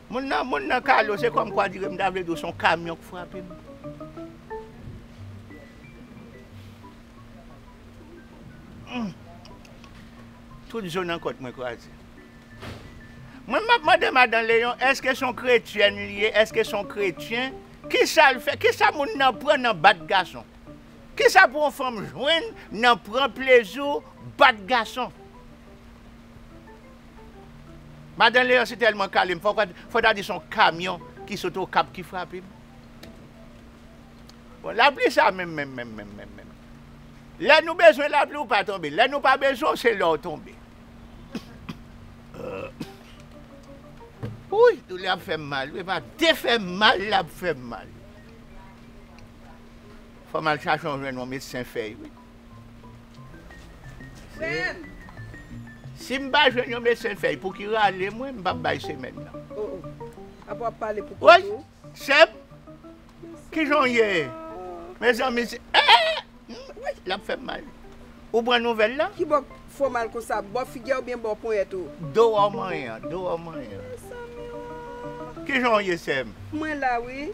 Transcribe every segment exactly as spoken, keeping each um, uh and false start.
Moun nan, moun nan kale w, se kòmkwa dire m ta vle di w se yon kamyon k frape m. Hmm. Tout zo nan kòt mwen kraze. Mwen, m ap mande Madan Leyon, èske se yon kretyèn li ye? Èske se yon kretyen? Kisa l fè? Kisa moun nan pran nan bat gason? Kisa pou yon fanm jwenn nan pran plezi w bat gason? Madan Leyon, si tèlman kale m, fò, fò ta di se yon kamyon ki sot Okap ki frape m. Bon, lapli sa menm, menm, menm, menm, menm, menm. Lè nou bezwen lapli, ou pa tonbe. Lè nou pa bezwen w, se lè w tonbe. Wouy, doulè ap fè m mal, wi, pa de fè m mal, l ap fè m mal. Fò m al chache yon jwenn yon medsen fèy, wi. Frè m! Si m pa jwenn yon medsen fèy, pou ki rale mwen, m p ap bay semèn nan. Oh, oh. Apa w ap pale pou kont ou? Sè m, kijan w ye? Mezanmi, se, eh, eh, hmm, wi, l ap fè m mal. Ou pran nouvèl la? Kibò fè w mal konsa? Bò figi a oubyen bò ponyèt ou? Do a w manyen an, do a w manyen an. Mezanmi, oh. Kijan w ye, sè m? Mwen la, wi.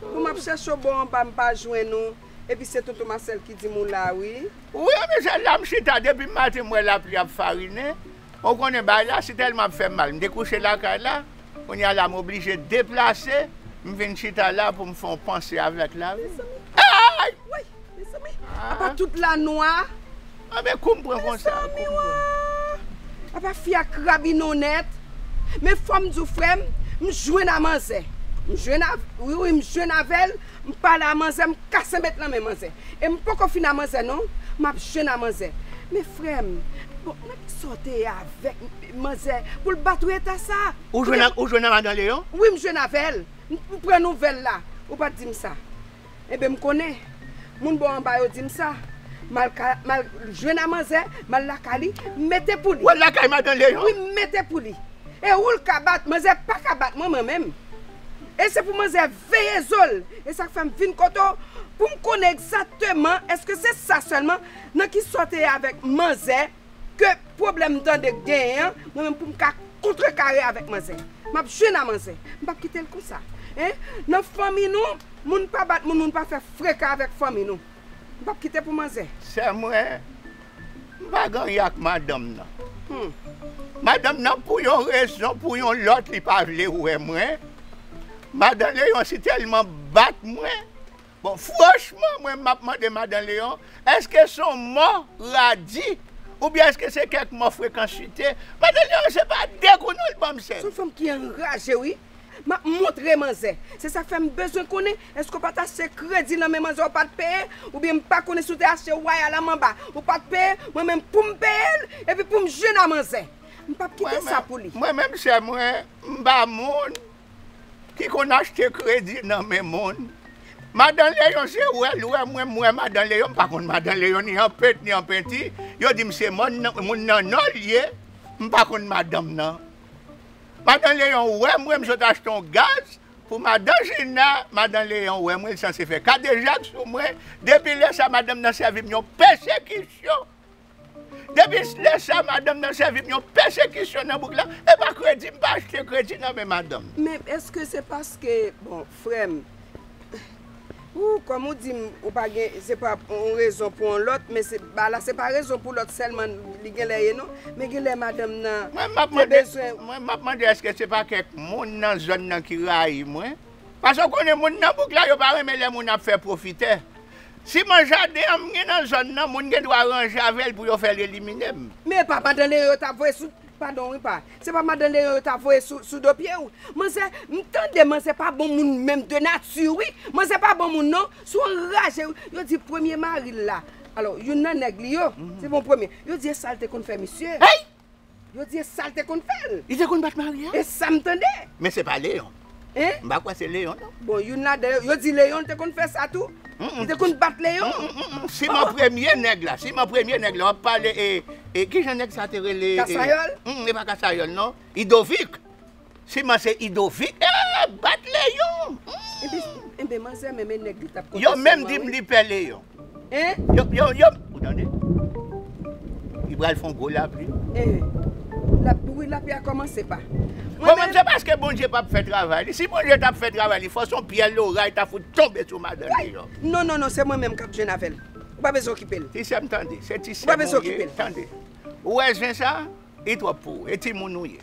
Pou m ap chèche w bò anba, m pa jwenn ou. Epi se tonton Masèl ki di m ou la, wi. Wi, men sèl la m chita depi maten, m wè lapli ap farinen. Ou konnen bagay la, si tèlman ap fè m mal. M te kouche lakay la. Kounye a la, m oblije deplase. M vin chita la pou m fè yon panse avèk lavi. Mezanmi. Ay! Woy! Mezanmi. Ah. Apa tout la nwa? Ah, men kou m pran konsa, kou m pran. Mezanmi, wa! Apa fi a krabinen w nèt. Men fò m di w, frè m, m jwenn a manzè. M jwenn a, wi, wi, m jwenn avè l. M pale a manzè, m kase met nan men manzè. E m poko fin a manzè non, m ap jwenn a manzè. Men frè m, bon, nan ki sa w te ye avèk manzè pou l bat ou eta sa? Ou jwenn a, ou jwenn a Madan Leyon? Wi, m jwenn avè l. M, m pran nouvèl la. Ou pa t di m sa. Enben, m konnen. Moun bò anba yo di m sa. M al ka, m al jwenn a manzè, m al lakay li, m mete pou li. Ou al lakay Madan Leyon? Wi, m mete pou li. E ou l ka bat, manzè pa ka bat mwen, mwen menm. E se pou manzè veye zo l. E sa k fè m vin kote w, pou m konnen egzakteman, èske se sa sèlman, nan ki sa w te ye avèk manzè, ke pwoblèm m tande k genyen an, mwen menm pou m ka kontrekare avèk manzè. M ap jwenn a manzè. M p ap kite l konsa. Hein? Nan fanmi nou, moun pa bat moun, moun pa fè freka avèk fanmi nou. M p ap kite pou manzè. Sè mwen, m pa gen anyen ak madanm nan. Hmm. Madanm nan, pou yon rezon, pou yon lòt, li pa vle wè mwen. Madan Leyon si tèlman bat mwen. Bon, franchman, mwen, m ap mande Madan Leyon, èske se yon mò radi, oubyen èske se kèk mò frekansite? Madan Leyon, se pa de kou non l ban m, sè m. Se yon fanm ki anraje, wi. M ap montre manzè. Se sa k fè m bezwen konnen, èske w pa t achte kredi nan men manzè, w pa t peye? Oubyen m pa konnen si w te achte waya la manba, ou pa t peye? Mwen menm pou m peye l, epi pou m jwenn a manzè. M p ap kite sa pou li. Mwen menm, sè mwen, m pa moun ki konn achte kredi nan men moun. Madan Leyon, se wè l wè mwen, m wè Madan Leyon, m pa konn Madan Leyon, ni an pent, ni an penti. Yo di m se mòn nan, moun nan Nò l ye, m pa konn madanm nan. Madan Leyon wè mwen, m sot achte yon gaz pou Madan Jina, Madan Leyon wè mwen, l sanse fè kadejak sou mwen. Depi lè sa, madanm nan sèvi m yon pèsekisyon. Depi lè sa, madanm nan sèvi m yon pèsekisyon nan bouk la. E pa kredi, m pa achte kredi nan men madanm. Men èske se paske, bon, frè m, ou, kòm ou di m, ou pa gen, se pa yon rezon pou yon lòt, men se, ba la, se pa rezon pou lòt sèlman li genlè ye non, men genlè madanm nan te bezwen. Mwen, m ap mande, mwen, m ap mande, èske se pa kèk moun nan zòn nan ki rayi mwen? Paske w konnen moun nan bouk la, yo pa renmen lè moun ap fè pwofitè. Siman jaden an m gen nan zòn nan, moun gen dwa ranje avè l pou yo fè l elimine m. Men e pa Madan Leyon yo t ap voye sou, padon wi pa, se pa Madan Leyon yo t ap voye sou, sou do pye w. Manzè, m tande manzè pa bon moun menm de nati wi. Manzè pa bon moun non. Si w anraje, yo di premye mari l la. Alò, youn nan nèg li yo, se bon premye. Yo di e sa l te konn fè misye. Hey! Yo di e sa l te konn fè l. Li te konn bat mari a? E sa m tande. Men se pa Leyon. Hein? M pa kwè se Leyon non. Bon, youn ladan yo, yo di Leyon te konn fè sa tou. Li te konn bat Leyon. Siman premye nèg la, siman premye nèg la, w ap pale, e, e, kijan nèg sa te rele? Kasayòl? E pa Kasayòl non. Idovik. Siman se Idovik. E, bat Leyon. Enben, enben, manzè menm e nèg li t ap konte sou mwen wi. Yo menm di m li pè Leyon. Hein? Yo, yo, yo, ou tande? Li pral fè yon gwo lapli. Hein. Lapli, wi, lapli a kòmanse pa. Bon, mwen menm, se paske Bondye p ap fè travay li. Si Bondye t ap fè travay li, fò se yon pyè loray ta fout tonbe sou madan Leyon. Non, non, non, se mwen menm k ap jwenn avè l. Ou pa bezwen okipe l. Ti sè m tande, se ti sè m ou ye, tande. Ou wè zen sa? Li twòp pou ou, e timoun ou ye.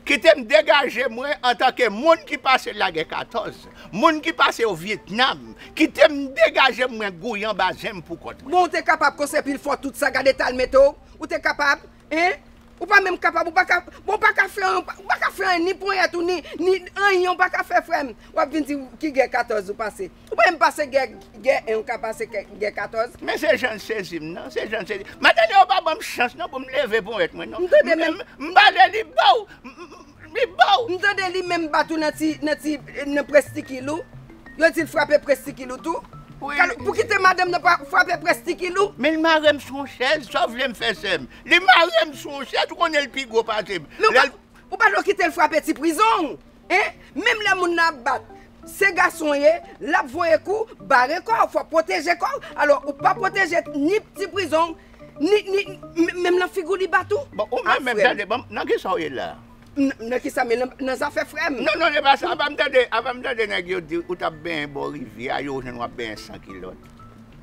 Kite m degaje mwen antanke moun ki pase lagè katòz, moun ki pase o Vyetnam. Kite m degaje mwen gouye anba zen m pou kont mwen. Bon, ou te kapab konsa epi l fè w tout sa, gade eta l mete w. Ou te kapab, en? Ou pa menm kapab, ou pa ka, bon, ou pa ka fè anyen, ou pa, ou pa ka fè anyen, ni ponyèt ou, ni, ni anyen, ou pa ka fè, frè m. W ap vin di ki gè katòz ou pase. Ou pa menm pase gè, gè en, ou ka pase gè katòz. Men se jan l sezi m nan, se jan l sezi. Madan Leyon pa ban m chans non pou m leve ponyèt mwen non. M tande men. M, m, m pale li ba w, m, m, m, li ba w. M tande li menm bat ou nan ti, nan ti, nan prestikil ou. Yo di l frape prestikil ou tou. Wi. Pou kite madanm nan pa frape prestikil ou. Men l mare m sou yon chèz, sa w vle m fè sè m? Li mare m sou yon chèz, ou konnen l pi gwo pase m. Men ou pa, ou pa dwe kite l frape ti prizon w. En? Menm lè moun nan ap bat, se gason w ye, l ap voye kou, bare kò w, fò w pwoteje kò w. Alò, ou pa pwoteje ni ti prizon w, ni, ni, m-, menm nan figi w li bat ou. Bon, ou menm, menm, tande, bon, nan kisa w ye la? N-, nan kisa, men nan, nan zafè frè m. Non, non, e pa sa. Apa m tande, apa m tande nèg yo di ou t ap benyen bò rivyè a, yo jwenn w ap benyen san kilòt.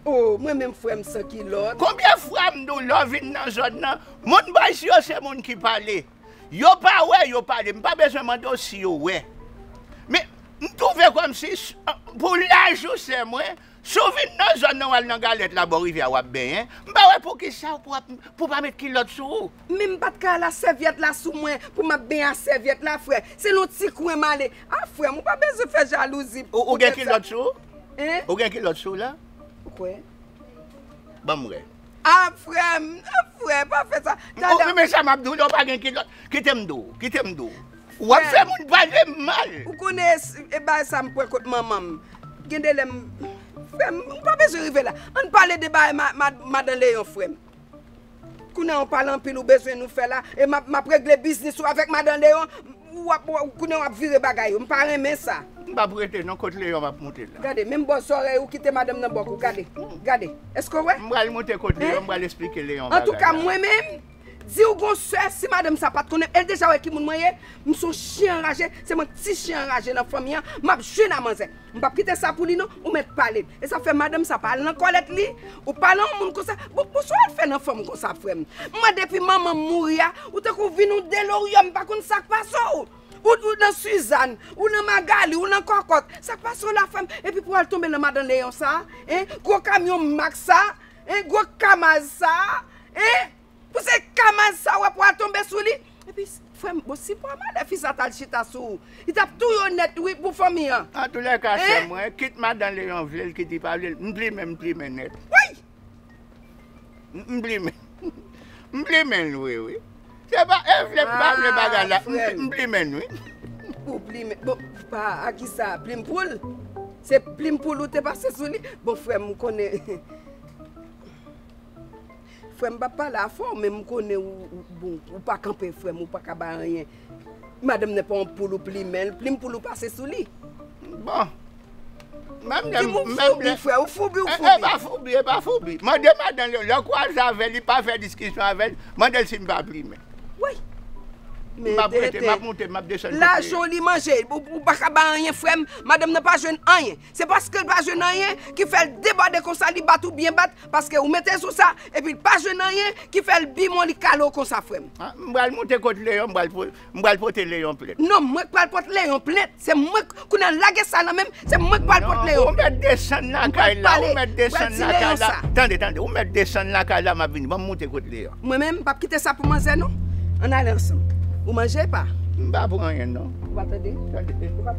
O, mwen menm frè m san kilòt. Konbyen fwa m di w lè w vin nan zòn nan, moun bò isi yo se moun ki pale. Yo pa wè, yo pale. M pa bezwen mande w si yo wè. Men, m twouve kòmsi, s-, pou laj ou sè mwen, si w vin nan zòn nan, w al nan Galèt la, bò rivyè a, w ap benyen, m pa wè poukisa pou w ap, pou w pa met kilòt sou ou. Men m pa t ka al ak sèvyèt la sou mwen, pou m ap benyen ak sèvyèt la, frè. Se nan yon ti kwen m ale. A, frè m, ou pa bezwen fè jalouzi. Ou, ou gen kilòt sou ou? En? Ou gen kilòt sou ou la? Ou kwè? Ban m wè. A, frè m, a, frè, pa fè sa. Ou, men sa m ap di w la, ou pa gen kilòt. Kite m di w, kite m di w. W ap fè moun pale m mal. Ou konnen, e bagay sa m pran kot manman m. Gen de lè m, frè m, ou pa bezwen rive la. Ann pale de bagay ma-, ma-, madan Leyon, frè m. Kounye a w pale anpil, ou bezwen nou fè la. E m ap, m ap regle biznis ou avèk madan Leyon. W ap, w ap, kounye a w ap vire bagay yo. M pa renmen sa. M p ap rete non, kot Leyon m ap moute la. Gade, menm bò zòrèy ou kite madanm nan bòk ou. Gade, gade. Èske w wè? M pral moute kot Leyon, m pral esplike Leyon bagay la. Antouka, mwen menm, di w gon sè, si madanm sa pa t konnen, e l deja wè ki moun mwen ye, m se yon chen anraje, se mwen ti chen anraje nan fanmi an, m ap jwenn a manzè. M p ap kite sa pou li non, ou mèt pale. E sa fè madanm sa pa al nan kòlèt li, ou pale yon moun konsa, bon, bon, sa w al fè nan fanm konsa, frè m. Mwen, depi manman m mouri a, ou tankou vin yon deloryòm, m pa konn sa k pase w. Ou, ou nan Sizàn, ou nan Magali, ou nan Kòkòt. Sa k pase w la, frè m? Epi pou w al tonbe nan madan Leyon sa, en? Gwo kamyon Mak sa, en? Gwo Kamaz sa, en? Pou se Kamaz sa w ap pral tonbe sou li. Epi, frè m, bon, si pwa malè fi sa t al chita sou ou, li t ap touye w nèt, wi, pou fanmi an. Antoulèka, sè mwen, kit madan Leyon vle l, kit li pa vle l, m plimen, m plimen nèt. Woy! M, m plimen. M plimen l, wi, wi. Se pa, e vle, m pa vle bagay la, m, m plimen l, wi. Ou plimen, bon, pa, a kisa? Plim poul? Se plim poul ou te pase sou li? Bon, frè m, ou konnen. Frè m, m p ap pale afè w, men m konnen ou, ou, bon, ou pa kanpe, frè m, ou pa ka bay anyen. Madanm nan pa yon poul ou plimen l, plim poul ou pase sou li. Bon. Menm lè, menm lè. Di m ou foubi, frè, ou foubi, ou foubi. E, e pa foubi, e pa foubi. Mande madan Leyon, lè w kwaze avè l, li pa fè diskisyon avè l, mande l si m pa plimen. Woy. M ap rete, m ap moute, m ap desann. Lajan w li manje, ou, ou pa ka bay anyen, frè m. Madanm nan pa jwenn anyen. Se paske l pa jwenn anyen ki fè l debòde konsa, li bat ou byen bat, paske ou mete l sou sa, epi l pa jwenn anyen ki fè l bimon, li kale w konsa, frè m. A, m pral moute kot Leyon, m pral po-, m pral pote Leyon plent. Non, mwen k pral pote Leyon plent. Se mwen k, kounye a lage sa nan men m, se mwen k pral pote Leyon plent. Non, ou mèt desann lakay la, ou mèt desann lakay la. Tande, tande, ou mèt desann lakay la, m ap vini. Ban m moute kot Leyon. Mwen menm, m p ap kite sa pou manzè, non. Ann ale ansanm. Ou manje pa? M pa pran anyen, non. Ou pa tande? Tande. Ou pa